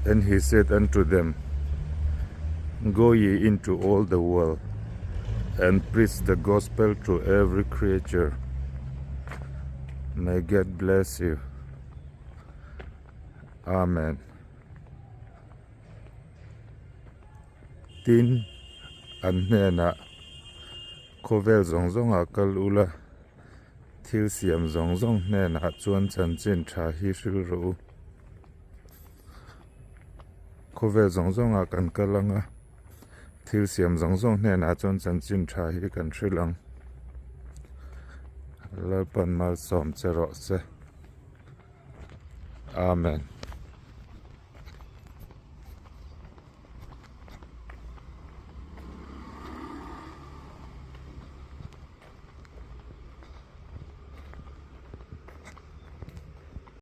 And he said unto them, Go ye into all the world and preach the gospel to every creature. May God bless you. Amen. Tin, an hnenah, Khawvel zawng zawngah kal ula, thil siam zawng zawng hnenah chuan chanchin tha hi hril rawh u. Khawvel zawng zawngah kan kal ang a, thil siam zawng zawng hnenah chuan chanchin tha hi kan hril ang. Lalpan malsawm che rawh se. Amen.